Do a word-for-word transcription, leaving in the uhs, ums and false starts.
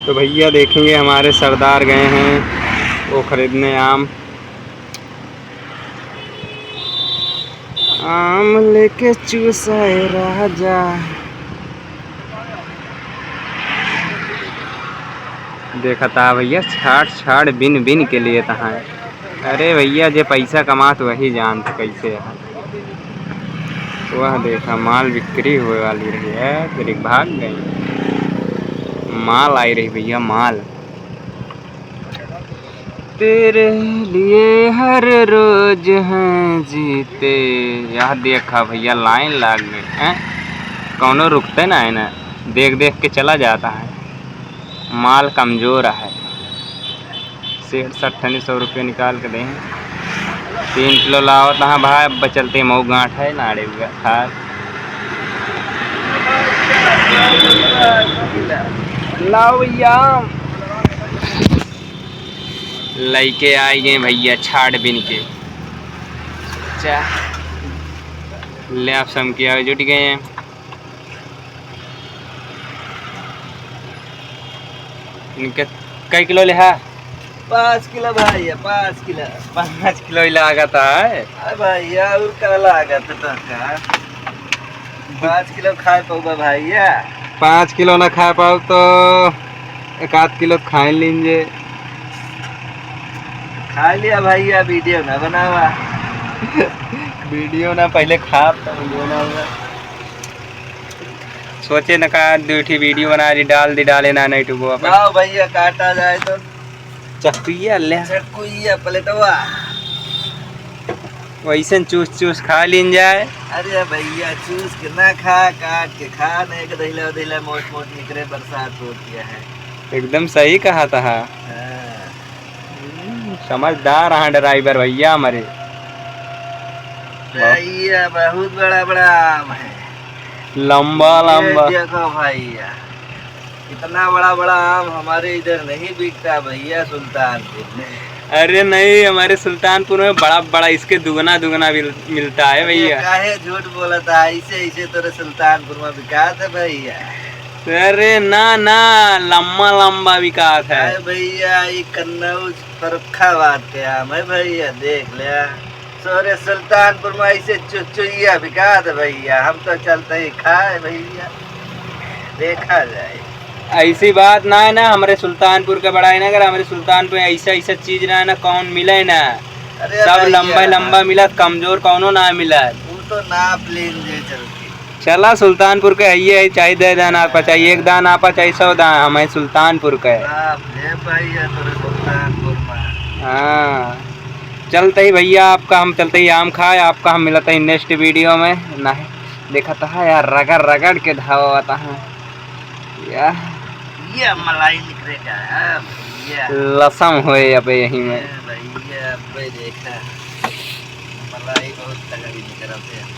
तो भैया देखेंगे, हमारे सरदार गए हैं वो खरीदने आम। आम लेके चूसा ए राजा। देखत हा भैया, छाट छाट बिन बिन के लिए तहाँ। अरे भैया, जे पैसा कमात वही जानत कैसे है। वह देखा, माल बिक्री होए वाली रही है, फिर भाग गई। माल आई रही भैया, माल। तेरे लिए हर रोज हैं जीते। यह देखा भैया, लाइन लाग गई है, कौनो रुकते ना है ना, देख देख के चला जाता है। माल कमजोर है। सेठ सट्ठनी सौ रुपये निकाल के दें। तीन किलो लावत हाँ भाई, अब चलते मऊ गांठ है नाड़े हुआ खास। लाओ भैया, लइके आई गए भैया छाट बिन के। चा-, ले आप समके आवे जुट गए हैं। इनके कई किलो ले हा? पाँच किलो भाई है, पाँच किलो। पाँच किलो ही लागत है। अरे भैया, और का लागत है तो का? पाँच किलो खाए पाऊबा भैया? पाँच किलो ना खाए पाओ तो एक आध किलो खाए लीन जे। खा लिया भैया, वीडियो ना बनावा। वीडियो ना, पहले खा तो वीडियो ना हुआ। सोचे न का, दू ठी वीडियो बना ली, डाल दी, डाले ना, नहीं टूबो अपन। लाओ भैया, काटा जाए तो। चकुइया ले। चकुइया प्लेटवा। वैसे चूस चूस खा लीन जाए। अरे भैया, चूस के ना खा, काट के खा, नहीं के दहिला दहिला मोट मोट निकरे, बरसात हो गया है। एकदम सही कहा था। हाँ। हम्म, समझदार हाँ ड्राइवर भैया हमारे। भैया, बहुत बड़ा बड़ा आम है। लंबा ये लंबा। देखो भैया, इतना बड़ा बड़ा आम हमारे इधर नहीं बिकता भैया, सुल्तानपुर में। अरे नहीं, हमारे सुल्तानपुर में बड़ा बड़ा, इसके दुगना दुगना मिल-, मिलता है अरे भैया। काहे झूठ बोलत है, ऐसे ऐसे तोरे सुल्तानपुर में बिकात है भैया। अरे ना ना, लंबा लंबा बिकात है। अरे भैया, ये कन्नौज फर्रुखाबाद के आम है भैया, देख ले। सोरे सुल्तानपुर में ऐसे चुचुइया बिकात है भैया, हम तो चलते ही खाए भैया, देखा जाए। ऐसी बात ना है ना, हमारे सुल्तानपुर के बड़ाई ना कर, हमारे सुल्तानपुर में ऐसा ऐसा चीज ना है ना, कौन मिले ना। अरे सब भैया। लंबा लंबा मिलत, कमजोर कौनो ना मिलत। वो तो नाप लेन जे चल के। चला सुल्तानपुर के हइये है, चाहे दे दान आपा, चाहे एक दान आपा, चाहे सौ दान, हम हैं सुल्तानपुर के। बाप रे भैया, तोरे सुल्तानपुर में। हाँ, चलते ही भैया आपका हम चलते ही आम खाए, आपका हम मिलते ही नेक्स्ट वीडियो में। नहीं देखा था यार, रगड़ रगड़ के धावा था यार। ये मलाई निकले का है भैया। लसम होए अबे यही में। ये भैया, अबे देखा, मलाई बहुत तगड़ी निकलत है।